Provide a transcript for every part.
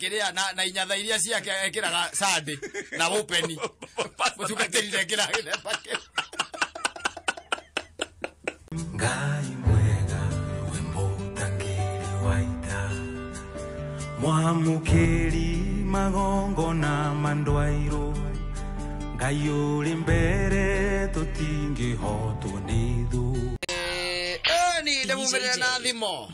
Kĩrĩa na inyatha iria ciake ekĩraga Sunday na open. Mũtungatĩri ndekĩraga gĩthemba kĩu. Ngai mwega wĩ mũtangĩri wa ita, mwamũkĩri magongona ma ndwairũ, Ngai ũrĩ mbere tũtingĩhotwo nĩ thũ. Ni ndamumerera na thimo.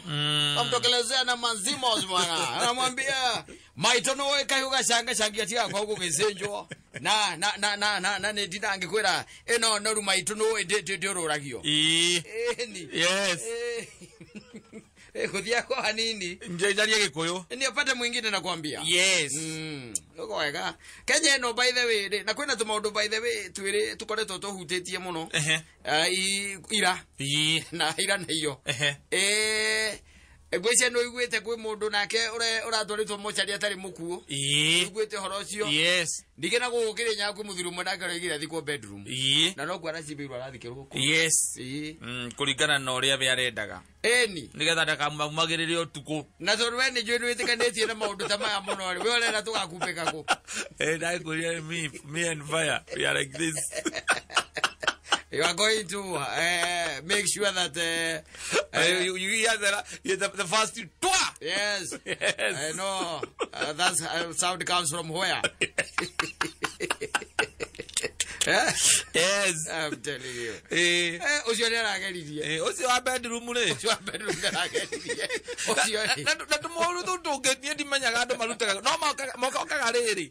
Amtokelezea na manzimo bwana. Anamwambia maito no kahiuga canga changia tiga kwa gũgĩcĩnjwo na na na na na na nĩ ndinangĩkwĩra ĩno noru maitũ no ndĩũrũragio. Ĩĩ. Ĩni. Yes. Gũthiĩ kwa hanini. Njarie Gĩkũyũ. Ni apate mwingine nakwambia. Yes. Uko wega. Kenya ĩno by the way rĩ, na kwĩna tũmaũndũ by the way twĩrĩ tũkoretwo tũhutĩtie mũno. Ehe. Ira. Ĩĩ. Na ira na iyo. Ehe. Ngwĩciria nĩ ũiguĩte kwĩ mũndũ nake ũratwarĩtwo mocarĩ atarĩ mũkuũ. Ĩĩ. Ũiguĩte ũhoro ũcio. Yes. Ningĩ na gũkũ Kĩrĩnyaga kwĩ mũthuri ũmwe nake ũroigire athikwo bedroom. Ĩĩ. Na nokuo aracimbĩirwo arathikĩrwo kũu. Yes. Ĩĩ. Kũringana na ũrĩa we arendaga. Ĩni. Nĩgetha ndakamaumagĩrĩre ũtukũ. Na tondũ we nĩ njũĩ nĩ wĩtĩkanĩtie na maũndũ ta maya mũno rĩ, we ũrenda tũgakumbĩka kũ? Ndakwĩrire me and fire, we are like this. You are going to make sure that you hear the first twa. Yes. Yes. I know. That sound comes from where? Yes. I'm telling you. Ũcio nĩ arageririe. Ũcio wa bedroom rĩ. Ũcio wa bedroom nĩ arageririe. Ũcio rĩ. Na tũmaũndũ tũu tũngĩ niĩ ndimenyaga andũ marutaga. No mokaga rĩrĩ.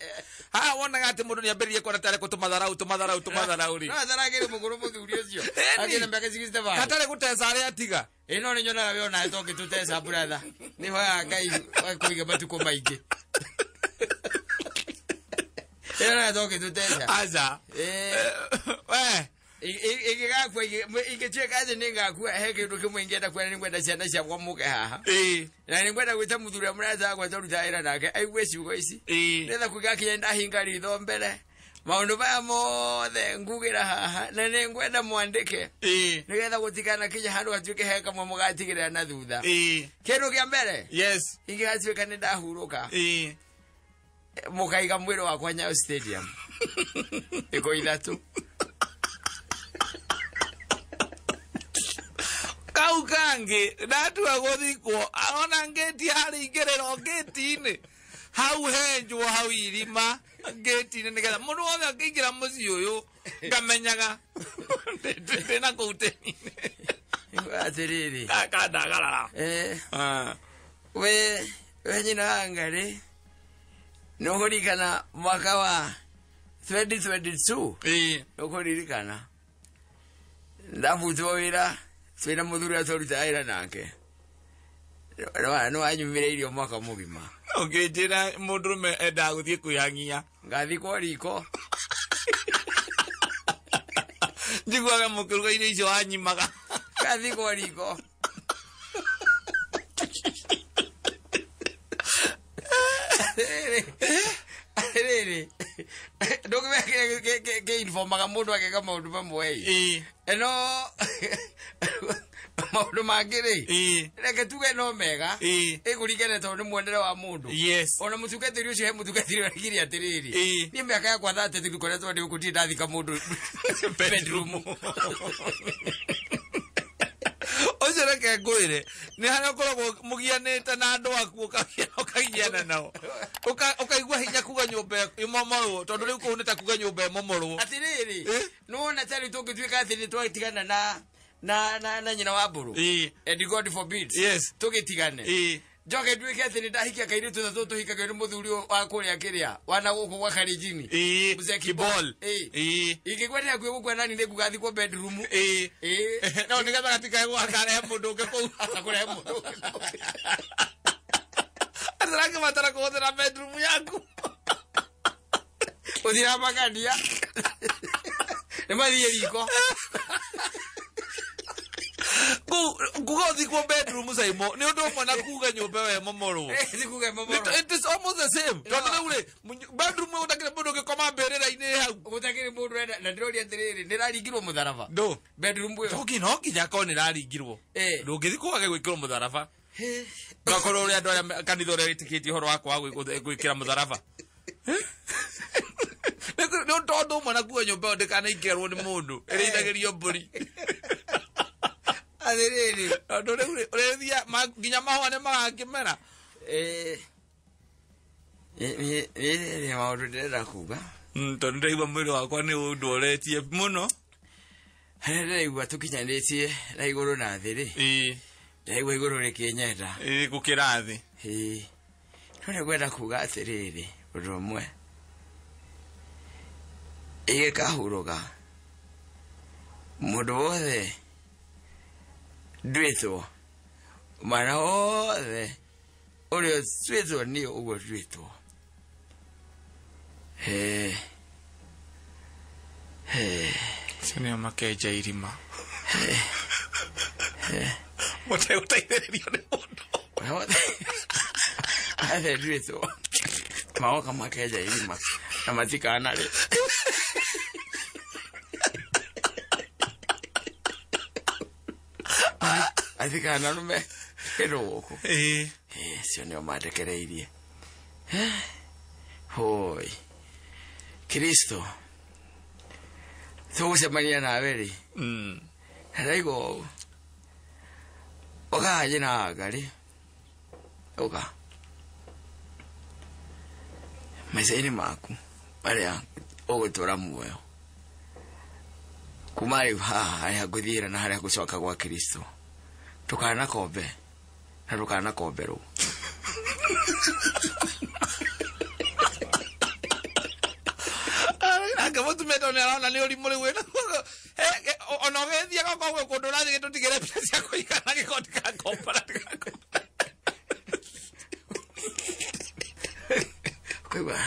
Haha wonaga atĩ mũndũ nĩambĩrĩrie kuona tarĩ kũtũmatharau, tũmatharau, tũmatharau rĩ. No atharagĩre mũkũrũ mũthuri ũcio. Ĩni. Akĩna mĩaka 65. Hatarĩ gũteca arĩa atiga. Ĩ no nĩ nyonaga we onawe tũngĩtũteca brother. Nĩ hoyaga Ngai akũige matukũ maingĩ. Ĩ no tũngĩtũteca. Aca. We. Ingĩgakua, ingĩtuĩka atĩ nĩ ngakua, he kĩndũ kĩmwe ingĩenda kuona, nĩ ngwenda ciana ciakwa mũke haha. Ĩĩ. Na nĩ ngwenda gwĩta mũthuri ũrĩa mũrata wakwa tũrutaga wĩra nake aigue ciugo ici. Ĩĩ. Nĩgetha kũgakinya ndahinga ritho mbere. Maũndũ maya mothe ngugĩra haha na nĩ ngwenda mwandĩke. Ĩĩ. Nĩgetha gũtikanakinye handũ hatuĩke he kamwe mũgatigĩrĩra na thutha. Ĩĩ. Kĩndũ kĩa mbere. Yes. Ingĩgatuĩka nĩ ndahurũka. Ĩĩ. Mũkaiga mwĩrĩ wakwa Nyayo Stadium. Thikũ ithatũ. Kau kangĩ ndatua gũthikwo ona ngĩti harĩ ingĩrĩro ngĩti-inĩ hau henjwo hau irima ngĩti-inĩ nĩgetha mũndũ wothe angĩingĩra mũciĩ ũyũ ngamenyaga ndĩna kũu tĩri-inĩ. Atĩrĩrĩ. Kandagarara. We nyina wa Ngarĩ, nĩ ũkũririkana mwaka wa 2022? Ĩĩ. Nĩ ũkũririkana ndabutwo wĩra twĩna mũthuri ũrĩa twarutaga wĩra nake. Nĩ wanyumĩre irio mwaka mũgima. Ũngĩnjĩra mũndũrũme endaga gũthiĩ kwĩhang'ia. Ngathikwo riko. Njiguaga mũkĩruga irio icio wanyimaga. Ngathikwo riko. Rĩrĩ, ndũngĩmenya kĩrĩa kĩ-informaga mũndũ ageka maũndũ mamwe ĩ. Ĩĩ. Ĩno maũndũ mangĩ rĩ, Ĩĩ. reke tuge no mega. Ĩĩ. Ĩkũringana tondũ nĩ muonere wa mũndũ. Yes. Ona mũtungatĩri ũcio he mũtungatĩri ũragire atĩrĩrĩ. Ĩĩ. Niĩ mĩaka yakwa 30 ngoretwo ndĩ gũkũ ndirĩ ndathika mũndũ bedroom. Ũcio reke ngwĩre, nĩ harĩa ũkoragwo mũgianĩte na andũ aku ũkagiana nao. Ũkaigua hinya kuga nyũmba ĩmomorwo, tondũ rĩu kũu nĩ ta kuga nyũmba ĩmomorwo. Atĩrĩrĩ, Ĩ? nĩwona ta rĩu tũngĩtuĩka atĩ nĩ twatigana na nyina wa mbũrũ. Ĩ. And God forbid. Yes. Tũgĩtigane. Ĩ. Njoke nduĩke atĩ nĩ ndahikia kairĩtu ta tũtũ tũhikagio nĩ mũthuri wa kũrĩa kĩrĩa, wa na gũkũ gwa Karinjini. Ĩ. Mzee Kibol. Kibol. Ĩ. Ĩ. Ingĩgwa nĩ hakuhĩ gũkua nani nĩ nguga thikwo bedroom. Ĩ. Ĩ. No nĩgetha gatikae gwakarehe mũndũ ũngĩ kũu. Akũrehe mũndũ ũngĩ kũu. Atĩrakĩbatara kũhũthĩra bedroom yaku. Ũtiramakania. Nĩ mathiĩ riko. Kuga ũthikwo bedroom Saimo, nĩ ũndũ ũmwe na kuga nyũmba ĩyo ĩmomorwo. Ti kuga ĩmomorwo. It is almost the same. Tondũ rĩu rĩ, bedroom ĩyo gũtakĩrĩ mũndũ ũngĩkoma mbĩrĩra-inĩ hau. Gũtakĩrĩ mũndũ ũrenda, na ndĩroria atĩrĩrĩ, nĩ ĩraringirwo mũtharaba? Ndũ. Bedroom ĩyo. No nginya akorwo nĩ ĩraringirwo. Ĩ. Ndũngĩthiĩ kwage gwĩkĩrwo mũtharaba. Ngakorwo ũrĩa andũ arĩa kanitha ũrĩa wĩtĩkĩtie ũhoro wa kwaga gwĩkĩra mũtharaba. Nĩ tondũ ũmwe nakuo nyũmba ĩyo ndĩkanaingĩrwo nĩ mũndũ ĩrĩithagĩrio mbũri. Atĩrĩrĩ. Tondũ rĩu ũrĩthia nginya mahũa nĩ magakĩmera. Nĩ maũndũ ndĩrenda kuga. Tondũ ndĩraigua mwĩrĩ wakwa nĩ ũndoretie mũno. Harĩa ndĩraigua tũkinyanĩtie na igũrũ na thĩ rĩ. Ndĩraigua igũrũ rĩkĩnyenda. Gũkĩra thĩ. No nĩngwenda kuga atĩrĩrĩ ũndũ ũmwe. Ĩgĩkahurũka mũndũ wothe nduĩtwo mwana wothe ũrĩa ũtuĩtwo niĩ ũguo nduĩtwo. Acio nĩo makenja irima. Mũtegũteithĩrĩrio nĩ mũndũ. Othe nduĩtwo magoka makenja irima na matikanarĩ. Atikanarume kĩndũ gũkũ. Acio nĩo mandekereirie. Hoi Kristo tũgũcemania nawe rĩ. Ndĩraigua ũũ. Ũka hanjĩ na anga rĩ. Ũka maica-inĩ maku marĩa ũgũtũra muoyo kuma rĩu haha harĩa ngũthiĩra na harĩa ngũcoka gwa Kristo ndũkanakombe na ndũkanakomberwo. Nake mũtumia tondũ nĩarona nĩ ũrimũ rĩu wĩna ona ũgĩthiaga okorwo gwĩ kũndũ ũrathiĩ gĩtũtigĩre mbia cia kũigana gĩkorwo ndikakomba na ndikakomba. Ũkaigua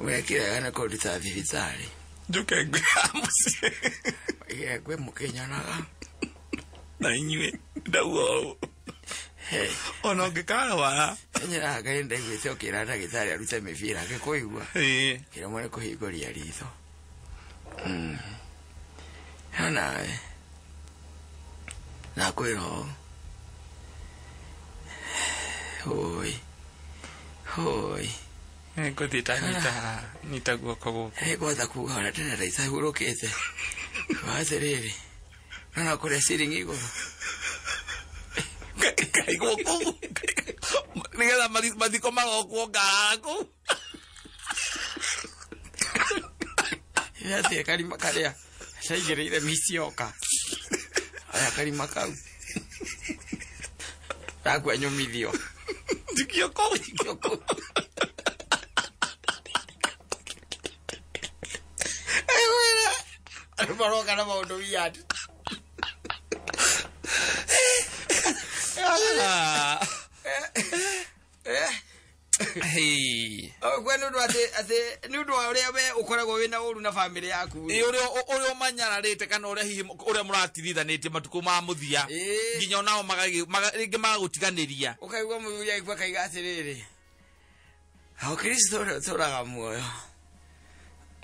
wekire na kũnduta thibitarĩ. Njũke ngwĩra mũciĩ. Ngwĩ mũkĩnyonaga. Na inyuĩ ndauga ũũ. Ona ũngĩkarwara. Nyĩraga Ngai ndaiguĩte ũkĩra ndagĩtarĩ arute mĩbira akĩkũigua. Kĩremwo nĩ kũhingũria ritho. No nawe nakwĩra ũũ. Hoi hoi. Ngũthiĩ ta nyita guoko gũkũ. Ngwenda kuga ũrĩa ndĩrenda itahurũkĩte. Atĩrĩrĩ nona kũrĩa ciringi igũrũ. Kaigwo kũu nĩgetha mathiko magokwo ngarara kũu. Atĩ karima karĩa caigĩrĩire micioka. Aya karima kau. Ndakua nyũmithio. Njikio kũu. Njikio kũu. Andũ maroka na maũndũ weird. Kwe nĩ ũndũ atĩ nĩ ũndũ wa ũrĩa we ũkoragwo wĩna ũru na bamĩrĩ yaku. Ũrĩa ũmanyararĩte kana ũrĩa hihi ũrĩa mũratigithanĩtie matukũ ma mũthia nginya onao rĩngĩ magagũtiganĩria. Ũkaigua mũthuri agĩkua akaiga atĩrĩrĩ o Kristo ũrĩa ũtũraga muoyo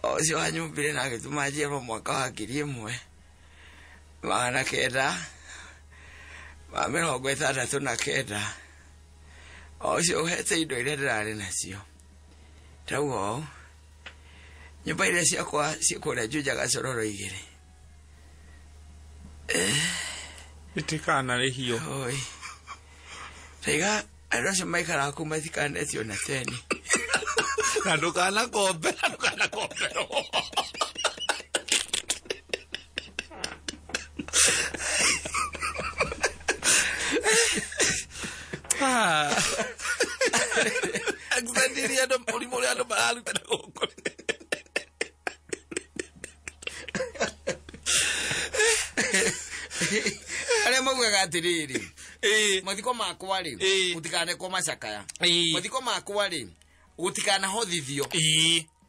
ũcio wanyũmbire na agĩtũma njiarwo mwaka wa 1969 ũcio ũhete indo iria ndĩrarĩ nacio. Ndauga ũũ nyũmba iria ciakwa ciĩ kũrĩa Juja Gacororo igĩrĩ. Itikanarĩhio. Oi. Ndaiga andũ acio maikaraga kũu matikanetio na teni. Na ndũkanakombe na ndũkanakomberwo. Accent iria andũ mũrimũ ũrĩa andũ mararuta na gũkũ. Arĩa maugaga atĩrĩrĩ mathiko makwa rĩ gũtikanekwo macakaya. Mathiko makwa rĩ gũtikanahothithio.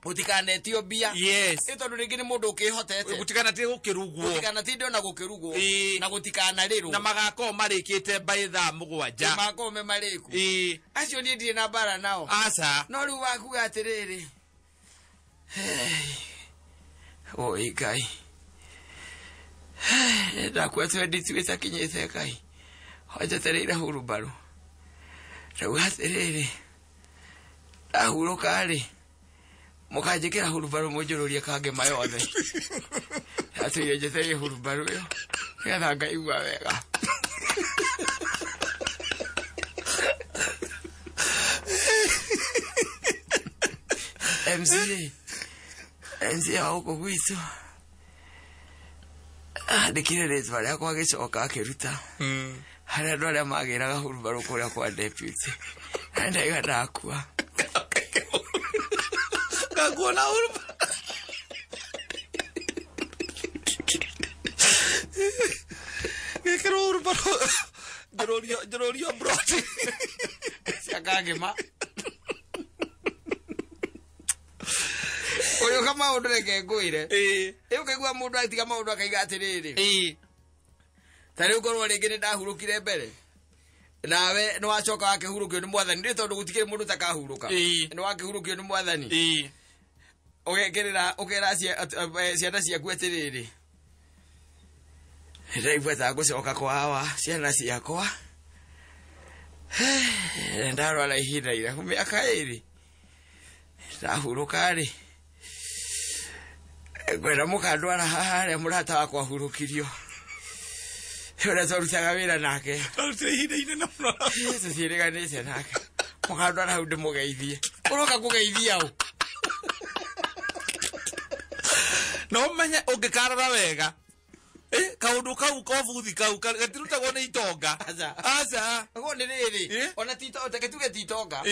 Gũtikanetio mbia. Yes. Ĩ tondũ rĩngĩ nĩ mũndũ ũkĩhotete. Gũtikanatige gũkĩrugwo. Gũtikanatinde ona gũkĩrugwo. Na gũtikanarĩrwo. Na magakorwo marĩkĩte by thaa 7. Magakorwo me marĩku. Acio niĩ ndirĩ na mbara nao. Aca. No rĩu wakuga atĩrĩrĩ. Oi Ngai. Ndakua 22 ĩtakinyĩte Ngai. Njetereire hurumbarũ. Ndauga atĩrĩrĩ, ndahurũka rĩ, mũkanjĩkĩra hurumbarũ mũnjũrũrie kangema yothe. Ndatũire njetereire hurumbarũ ĩyo nĩgetha ngaigua wega. MCA wa gũkũ gwitũ andĩkire rĩtwa rĩakwa agĩcoka akĩruta harĩa andũ arĩa magĩraga hurumbarũ kũrĩa kwa deputy. Na ndaiga ndakua. Ngakuona hurumbarũ. Ngĩkĩrwo hurumbarũ njũrũrio broti cia kangema. Ũrĩũka maũndũ reke ngwĩre. Ĩ ũkaigua mũndũ agĩtiga maũndũ akaiga atĩrĩrĩ. Ta rĩu korwo rĩngĩ nĩ ndahurũkire mbere. Nawe nĩ wacoka wakĩhurũkio nĩ mwathani rĩ tondũ gũtikĩrĩ mũndũ ũtakahurũka. Nĩ wakĩhurũkio nĩ mwathani. Ũgekĩrĩra ũkera ciana ciaku atĩrĩrĩ. Ndaigua ta ngũcoka kwa hawa ciana ciakwa. Ndarwara ihinda iraihu mĩaka ĩrĩ. Ndahurũka rĩ. Ngwenda mũkandwara haha harĩa mũrata wakwa ahurũkirio. Ũrĩa twarutaga wĩra nake. Twarutire ihinda inene mũno. Tũtiĩrĩganĩte nake. Mũkandwara hau ndĩmũgeithie. Ũroka kũgeithia ũ? No ũmenye ũngĩkarora wega. Kaũndũ kau kobuthi kau gatirutagwo nĩ itonga. Aca. Aca. Koguo nĩ rĩrĩ, ona ti reke tuge ti itonga.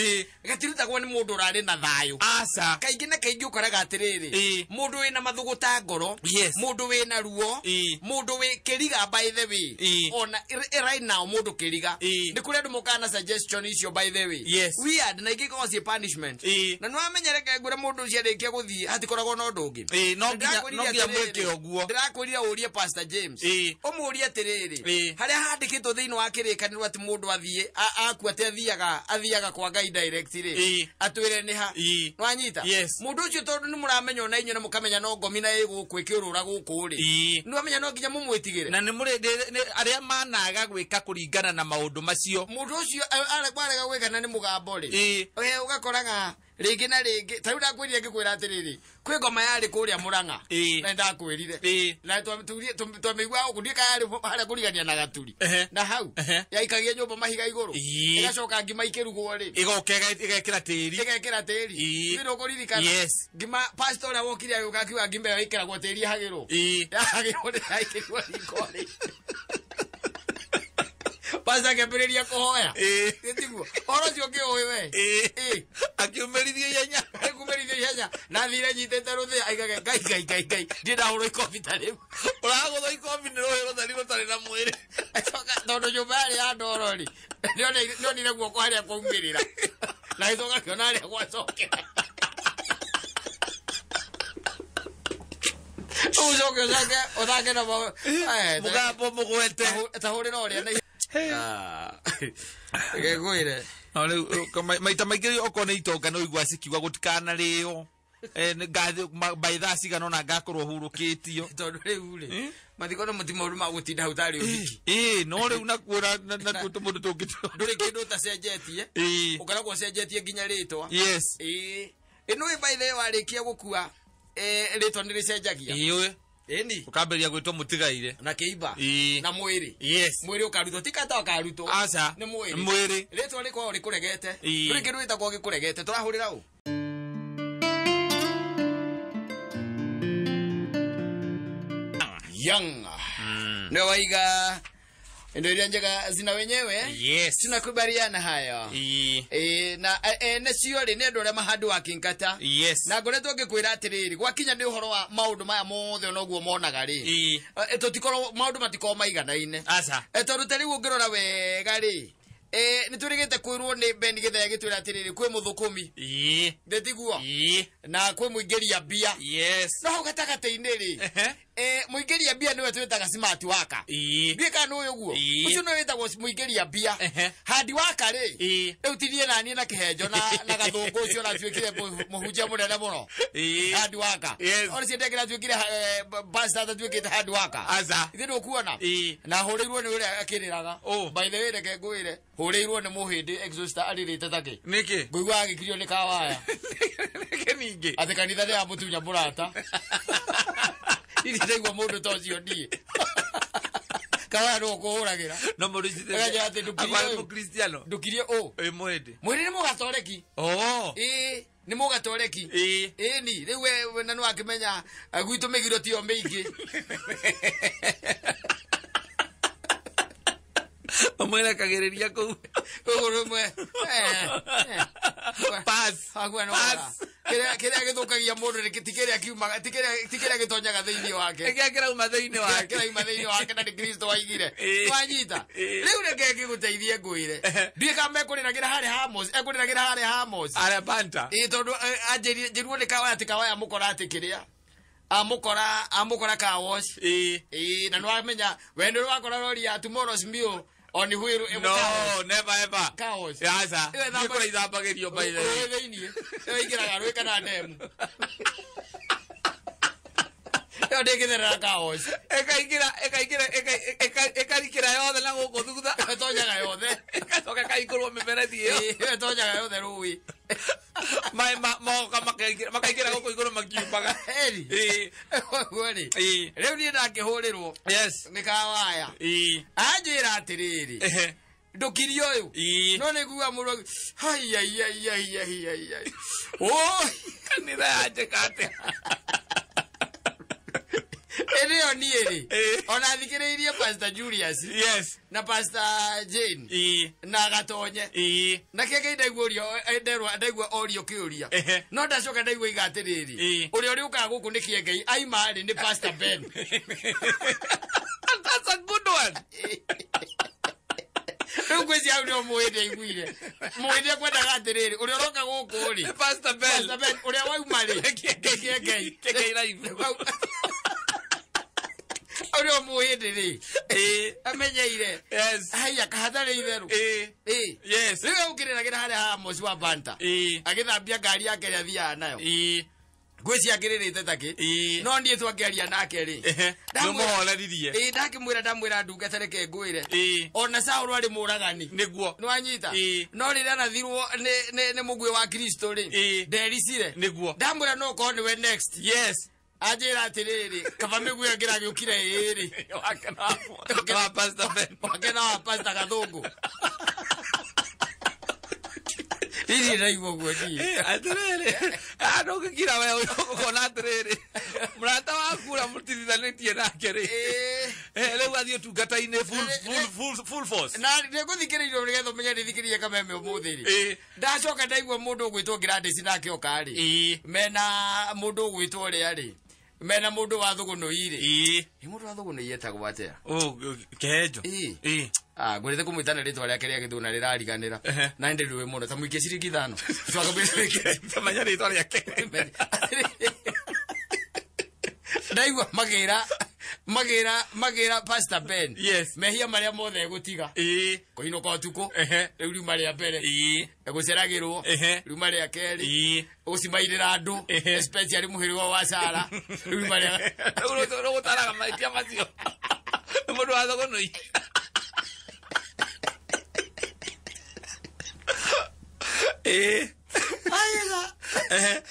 Gatirutagwo nĩ mũndũ ũrarĩ na thayũ. Aca. Kaingĩ na kaingĩ ũkoraga atĩrĩrĩ, mũndũ wĩna mathũgũta ngoro, mũndũ wĩna ruo, mũndũ wĩ kĩriga by the way. Ona right now mũndũ kĩriga. Nĩ kũrĩ andũ mokaga na suggestion icio by the way. Weird na ingĩ ikoragwo ciĩ punishment. Na nĩ wamenya reke ngwĩre mũndũ ũcio arĩkia gũthiĩ hatikoragwo na ũndũ ũngĩ. No nginya mwĩke ũguo. Ndĩrakwĩrire ũrie Pastor James. Ũmũrie atĩrĩrĩ, harĩa handĩkĩtwo thĩinĩ wa kĩrĩkanĩro atĩ mũndũ athiĩ akua atĩ athiaga kwa Ngai direct rĩ, atwĩre nĩ ha. Nĩwanyita? Mũndũ ũcio tondũ nĩ mũramenya ona inyuĩ na mũkamenya no ngomi na ĩgũkũ ĩkĩũrũra gũkũ rĩ, nĩwamenya no nginya mũmwĩtigĩre. Na nĩ mũrĩ arĩa managa gwĩka kũringana na maũndũ macio. Mũndũ ũcio arega gwĩka na nĩ mũgambo rĩ, ũgakoraga rĩngĩ na rĩngĩ ta rĩu ndakwĩrire ngĩkwĩra atĩrĩrĩ, kwĩ ngoma yarĩ kũrĩa Mũrang'a na nĩndakwĩrire na twamĩigua gũkũ ndiũĩ kana yarĩ harĩa kũrigania na Gaturi na hau yaikagia nyũmba mahiga igũrũ ĩgacoka ngima ikĩrugwo rĩ ĩgoka ĩgekĩra tĩri ĩgekĩra tĩri nĩ ũkũririkana ngima pastor ũrĩa wokire agĩũka akiuga ngima ĩyo ĩkĩragwo tĩri ĩhagĩrwo yahagĩrwo nĩ yaikĩrwo riko rĩ. Pastor akĩambĩrĩria kũhoya. Tiguo ũhoro ũcio ũkĩũĩ we. Akiumĩrithia ihenya. Akiumĩrithia ihenya na thire nyitĩte rũthĩa aigage Ngai Ngai Ngai Ngai ndirĩ ndahũrwo ikobi ta rĩu. Ũragũthwo ikobi nĩ rũhĩ rũtheri rũtarĩ na mwĩrĩ. Acoka tondũ nyũmba yarĩ ya ndoro rĩ, nĩonire guoko harĩa kwaumĩrĩra na gĩcoka kĩona harĩa gwacokera. Ũcoke ũcoke ũthake na mũgambo mũgwete tahũrĩra ũrĩa na ngwĩre. No rĩu maita maingĩ okorwo nĩ itonga no igua cikiuga gũtikanarĩo. By thaa cigana ũna ngakorwo hurũkĩtio. Tondũ rĩu rĩ, mathiko no ti maũndũ ma gũtinda hau tarĩ ũhiki. No rĩu nakuo natuo tũmũndũ tũngĩ ndũrĩ kĩndũ ũtacenjetie. Ũkoragwo ũcenjetie nginya rĩtwa. Ĩno by the way warĩkia gũkua rĩtwa nĩ rĩcenjagia. Ĩni. Ũkambĩrĩria gwĩtwo mũtigaire. Na kĩimba. Na mwĩrĩ. Mwĩrĩ ũkarutwo ti kata ũkarutwo. Aca. Nĩ mwĩrĩ. Mwĩrĩ. Rĩtwa rĩkoragwo rĩkũregete. Ndũrĩ kĩndũ gĩtagwo gĩkũregete. Tũrahũrĩra ũ? Young. Nĩ waiga indo iria njega zina wenyewe. Tunakubaliana hayo. Na nacio rĩ nĩ andũ arĩa mahandũ wa Kingata. Na ngoretwo ngĩkwĩra atĩrĩrĩ, gwakinya nĩ ũhoro wa maũndũ maya mothe onoguo monaga rĩ, tũtikorwo maũndũ matikorwo maiganaine. Tondũ ta rĩu ũngĩrora wega rĩ, nĩ twĩrĩgĩte kwĩrwo nĩ Ben Gĩthaya agĩtwĩra atĩrĩrĩ, kwĩ mũthũkũmi. Ndĩtiguo? Na kwĩ mũingĩria mbia. No hau gatagatĩ-inĩ rĩ, Muingĩria mbia nĩwe twĩtaga smart worker. Ndiĩ kana nĩ ũyũ guo. Ũcio nĩwe wĩtagwo mũingĩria mbia. Handi waka rĩ. Rĩu tirie naniĩ na kĩhenjo na gathũngũ ũcio ũratuĩkire mũhunjia mũnene mũno. Handi waka. Ona ciendekĩra atuĩkire pastor atatuĩkĩte handi waka. Aca. Ithe ndũkuona. Na hũrĩirwo nĩ ũrĩa akĩrĩraga. By the way reke ngwĩre, hũrĩirwo nĩ mũhĩndĩ exhauster arĩrĩte takĩ. Nĩkĩ? Ngũigua agĩkirio nĩ kawaya. Nĩkĩ ningĩ? Atĩ kanitha nĩ yamũtunya mũrata. Ini ndaigua mũndũ ta ũcio niĩ. Kawaya nĩwe ũkũhũragĩra. No mũndũ Akanja atĩ ndũkirie Akwari ũyũ. mũkristiano. Ndũkirie ũ. Ĩ mũhĩndĩ. Mwĩrĩ nĩ mũgatoreki. Ĩĩ nĩ mũgatoreki. Ĩĩ ni rĩu we na nĩwakĩmenya gwitũ mĩgiro tiyo mĩingĩ. Ũmwerekagĩrĩria kũu. Ũguo rĩmwe. Pass. Pass. Kĩrĩa gĩthũkagia mũndũ nĩ ti kĩrĩa kiumaga ti kĩrĩa gĩtonyaga thĩinĩ wake. Kĩrĩa kĩrauma thĩinĩ wake. Kĩrauma thĩinĩ wake na nĩ Kristo waigire. Wanyita. Rĩu reke ngĩgũteithie ngwĩre. Ndiũĩ kana mekũrĩragĩra harĩa Hamos, ekũrĩragĩra harĩa Hamos. Harĩa Banta. Ĩĩ tondũ anjĩrirwo nĩ kawaya atĩ kawaya mũkora atĩ kĩrĩa. Amũkora car wash. Ĩĩ na nĩwamenya we nĩ wakora rori ya tomorrow's meal on wheel. No, never ever. Car wash. Aca. Ĩyo Nĩ kũrĩa ithambagĩrio by the way. Rũĩ thĩinĩ. Ĩyo ĩingĩraga rũĩ kana ndemu. Ĩyo ndĩngĩtherera car wash. Ĩkaingĩra ĩkaingĩra ĩkarikĩra yothe na gũkũ thutha. Ĩtonyaga yothe. Ĩgacoka ĩkahingũrwo mĩberethi ĩyo. Ĩyo ĩtonyaga yothe rũĩ. Maĩ moka makaingĩra gũkũ igũrũ makiumaga. Ĩri. Ũguo rĩ. Rĩu niĩ ndakĩhũrĩrwo. Yes. Nĩ kawaya. Anjĩra atĩrĩrĩ. Ndũkirie ũyũ. No nĩngua mũndũ hai ai ai ai ai ai ai. Oi. Kanitha yanjĩka atĩa? Ĩrĩo niĩ rĩ. Ona thikĩrĩirie Pastor Julius. Yes. Na Pastor Jane. Na Gatonye. Na kĩngĩ ndaigua ũrio ndaigua orio kĩũria. No ndacoka ndaigua iga atĩrĩrĩ. Ũrĩa ũrĩũkaga gũkũ nĩ Kĩengei aima rĩ nĩ Pastor Ben. That's a good one. Rĩu ngwĩciria hau nĩho mũhĩndĩ aiguire. Mũhĩndĩ ekwendaga atĩrĩrĩ, ũrĩa ũroka gũkũ rĩ. Pastor Ben. Pastor Ben, ũrĩa wauma rĩ. Kĩengei. Kĩengei live. Ũrĩa mũhĩndĩ rĩ. Amenyeire. Yes. Haiya kahatarĩ itherũ. Yes. Rĩu egũkĩrĩragĩra harĩa Hamos wa Banta. Agĩthambia ngari yake ĩrĩa athiaga nayo. Ngwĩciria akĩrĩrĩte takĩ. No niĩ twakĩaria nake rĩ. Nĩũmũhoreririe. Ndakĩmwĩra ndamwĩra ndungata reke ngwĩre. Ona Saũlũ arĩ mũũragani. Nĩguo. Nĩwanyita. No rĩrĩa anathirwo nĩ mũguĩ wa Kristo rĩ. Ndericire. Nĩguo. Ndamwĩra no ũkorwo nĩwe next. Yes. Anjĩra atĩrĩrĩ, kaba mĩguĩ ĩyo ĩngĩragĩũkire ĩĩrĩ. Wake na wa Pastor Ben. Wake na wa Pastor Gathũngũ. Hihi ndaigua ũguo niĩ. Atĩrĩrĩ, ndũngĩkira we ũkona atĩrĩrĩ, mũrata waku ũrĩa mũtithanĩtie nake rĩ. Rĩu athiĩ ũtungata-inĩ full force. Na nĩngũthikĩrĩirio nĩgetha ũmenye nĩthikĩrĩrie kameme ũmũthĩ rĩ. Ndacoka ndaigua mũndũ ũgwĩtwo Gladys nake oka rĩ. Mena mũndũ ũgwĩtwo ũrĩa rĩ. Mena mũndũ wa thũgũnũi rĩ. Ĩ mũndũ wa thũgũnũi etagwo atĩa? Kĩhenjo. Ngwĩrĩte kũmwĩta na rĩtwa rĩake rĩa gĩthũngũ na rĩrariganĩra. Na nĩ ndĩrĩũĩ mũno ta mũikie ciringi 5. Tamenya rĩtwa rĩake. Ndaigua magĩra Pastor Ben. Yes. Mehia marĩa mothe egũtiga. Kũinũka ũtukũ. Rĩu riuma rĩa mbere. Gũceragĩrwo. Riuma rĩa kerĩ. Gũcimairĩra andũ. Especially mũhĩrĩga wa Sara. Rĩu riuma rĩa Rĩu ũgũtaraga mahĩtia macio. Nĩ mũndũ wa thũgũnũi.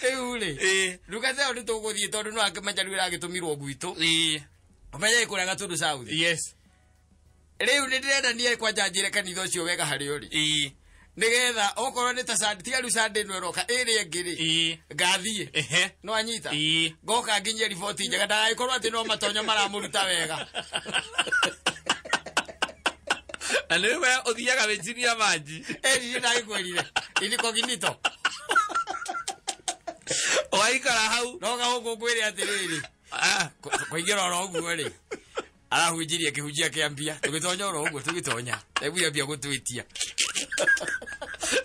Rĩu rĩ. Ndungata ĩyo nĩtũgũthiĩ tondũ no akĩmenya rĩu ĩragĩtũmirwo gwitũ. Ũmenye ĩkũrĩa Gatũndũ South. Yes. Rĩu nĩndĩrenda niĩ kwanja njĩre kanitha ũcio wega harĩa ũrĩ. Nĩgetha okorwo nĩ ta Sunday, tiga rĩu Sunday ĩno ĩroka, ĩrĩa ĩngĩ rĩ, ngathiĩ. No anyita. Ngoka nginyie riboti njega ndagagĩkorwo atĩ no matonyo maramũruta wega. Na nĩwe ũthiaga wĩ chini ya maji. Ĩni ndagĩkwĩrire. Incognito. Ũgaikara hau. No gagũkũ ngwĩre atĩrĩrĩ. Kũingĩra oro ũguo rĩ. Arahunjirie kĩhunjia kĩa mbia. Tũgĩtonya oro ũguo tũgĩtonya. Ndaiguire mbia gũtwĩtia.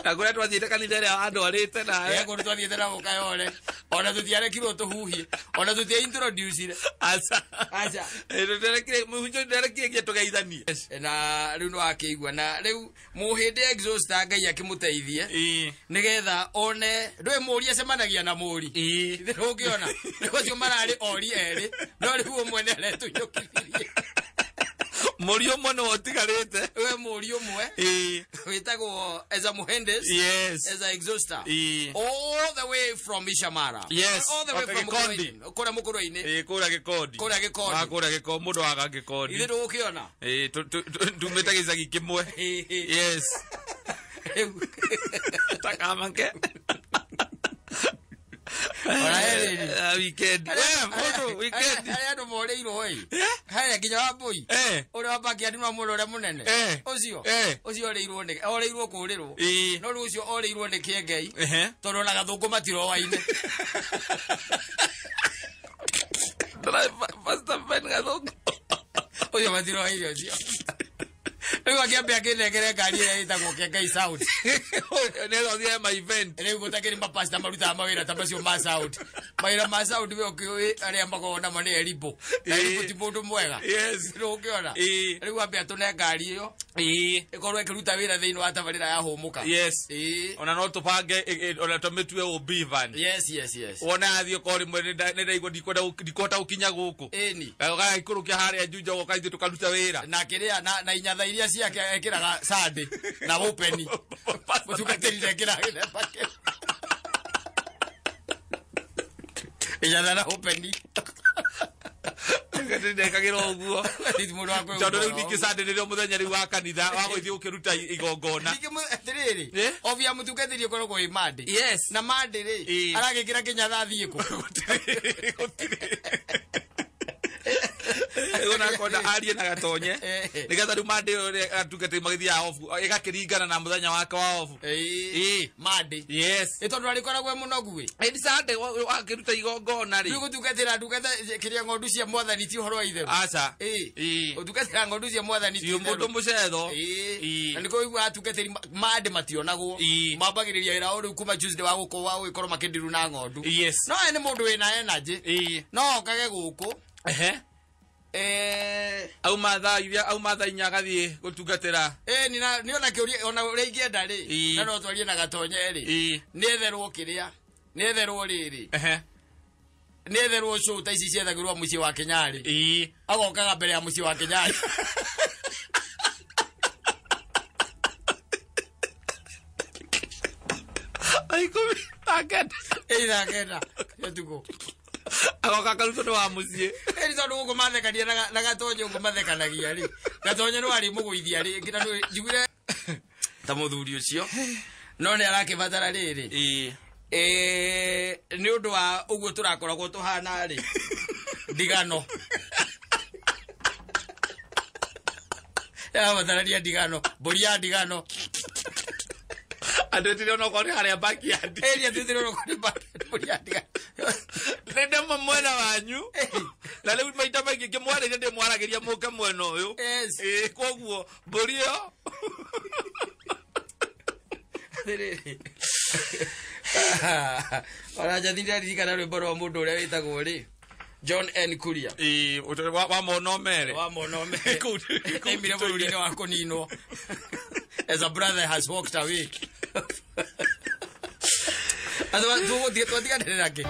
Na kũrĩa twathiĩte kanitha ĩrĩa andwarĩte nawe. Kũndũ twathiĩte na gũkayore. Ona tutiarekirwo tuhuhie. Ona tutia introduce. Aca. Aca. Nderekire muhunjio nderekire nginya tugeithanie. Na riu no akĩigua na riu muhĩndĩ exhauster Ngai akĩmũteithie. Ĩĩ. Nigetha one ndũĩ mũri acemanagia na mũri. Ĩĩ. Ithe ũngĩona rĩu acio mararĩ ori erĩ no rĩu ũmwe nĩ aretũnyũkithirie. Mũri ũmwe nĩwe ũtigarĩte. We mũri ũmwe Ĩĩ. wĩtagwo Eza Muhendes. Yes. Eza Exhauster. Ĩĩ. All the way from Ishamara. Yes. All the way from Gĩkondi. Kũrĩa Mũkũrwe-inĩ. Ĩĩ kũrĩa Gĩkondi. Kũrĩa Gĩkondi. Wa kũrĩa Gĩkondi, mũndũ wa Gĩkondi. Ithe ndũgũkĩona. Ĩĩ tumĩte gĩcagi kĩmwe. Yes. Takamake. Weekend. Weekend. Harĩa andũ morĩirwo ĩ. Harĩa nginya Wambũi. Ũrĩa wa backyard nĩ wa mũndũ ũrĩa mũnene. Ũcio. Ũcio orĩirwo nĩ orĩirwo kũrĩrwo. No rĩu ũcio orĩirwo nĩ Kĩengei. Tondũ ona Gathũngũ matiroaine. Pastor Ben Gathũngũ. Ũcio matiroaine ũcio. Rĩu akĩambia akĩnengere ngari ĩrĩa ĩtagwo Kĩengei Sound. Nĩ ũthiĩ ma event. Rĩu gũtakĩrĩ mapasta marutaga mawĩra ta macio ma sound. Mawĩra ma sound we ũkĩũĩ arĩa makoragwo namo nĩ Erimbo. Na Erimbo ti mũndũ mwega. Yes. Rĩu ũkĩona. Rĩu ambe atũne ngari ĩyo. Ĩkorwo ĩkĩruta wĩra thĩinĩ wa tabarĩra ya Hũmũka. Yes. Ona no tũbange ona tũmĩtue OB van. Yes, yes, yes. Wona athiĩ okorwo rĩmwe nĩ ndaigua ndikwenda gũkinya gũkũ. Ĩni. Ũgagĩikũrũkia harĩa Juja ũgoka ithuĩ tũkaruta wĩra. Na kĩrĩa na inyatha iria ciake ekĩraga Sunday na open. Mũtungatĩri ndekĩraga gĩthemba kĩu. Inyatha na open. Ndekagĩra ũguo. Tondũ rĩu ningĩ Sunday nĩrĩo mũthenya rĩu wa kanitha wa gũthiĩ gũkĩruta igongona. Ningĩ atĩrĩrĩ, obia mũtungatĩri ũkoragwo wĩ Monday. Yes. Na Monday rĩ, aragĩkĩra kĩnyatha athiĩ kũ? Gũtirĩ. Ona konda arie na Gatonye. Nigetha rĩu Monday ũrĩa atungatĩri magĩthiaga off ĩgakĩringana na mũthenya wake wa off. Ĩĩ. Monday. Yes. Ĩ tondũ arĩkoragwo e mũnogu ĩ. Ĩ Sunday wakĩruta igongona rĩ. Rĩu gũtungatĩra ndungata kĩrĩa ng'ondu cia mwathani ti ũhoro wa itherũ. Aca. Ĩĩ. Ũtungatĩra ng'ondu cia mwathani ti itherũ. Mũndũ mũcetho. Ĩĩ. Na nĩkĩo ũiguaga atungatĩri Monday mationagwo. Mambagĩrĩria wĩra o rĩu kuma Tuesday wa gũkũ wa gũgĩkorwo makĩndiru na ng'ondu. Yes. No we nĩ mũndũ wĩna energy. Ĩĩ. No okage gũkũ. Ehe. Auma thaa iria auma thaa inya agathiĩ gũtungatĩra. Nĩ ona kĩũria ona ũrĩa ingĩenda rĩ, na no twarie na Gatonye rĩ, nĩetherwo kĩrĩa, nĩetherwo rĩrĩ, nĩetherwo show ta ici ciethagĩrwo mũciĩ wa Kenyarĩ. Agokaga mbere ya mũciĩ wa Kenyarĩ. Ikũmi na kenda. Ĩĩ na kenda ũtukũ. Agoka karutwo nĩ wa mũciĩ. Ĩni tondũ gũkũ mathekania na Gatonye ũguo mathekanagia rĩ. Gatonye nĩ warĩ mũgũithia rĩ, nginya njiguire ta mũthuri ũcio. No nĩ arakĩbatara rĩrĩ. Nĩ ũndũ wa ũguo tũrakoragwo tũhana rĩ. Ndigano. Arabatarania ndigano, mbũri ya ndigano. Andũ etire onokorwo nĩ harĩa backyard. Ĩni andũ etire onokorwo nĩ backyard, mbũri ya ndigano. Nĩ ndĩmwe mwena wanyu. Na rĩu maita maingĩ ngĩmwarĩria ndĩmwaragĩria mũke mwena ũyũ. Yes. Ĩĩ koguo mbũri ĩyo. Atĩrĩrĩ. Ona Njathi nĩaririkana rwĩmbo rwa mũndũ ũrĩa wĩtagwo rĩ John N. Kuria. Ĩĩ wa mona omere. Wa mona omere. Aimire bũrũri-inĩ wa kũninwo. As a brother has walked away. Atwa tũgũthiĩ twatiganĩre nake.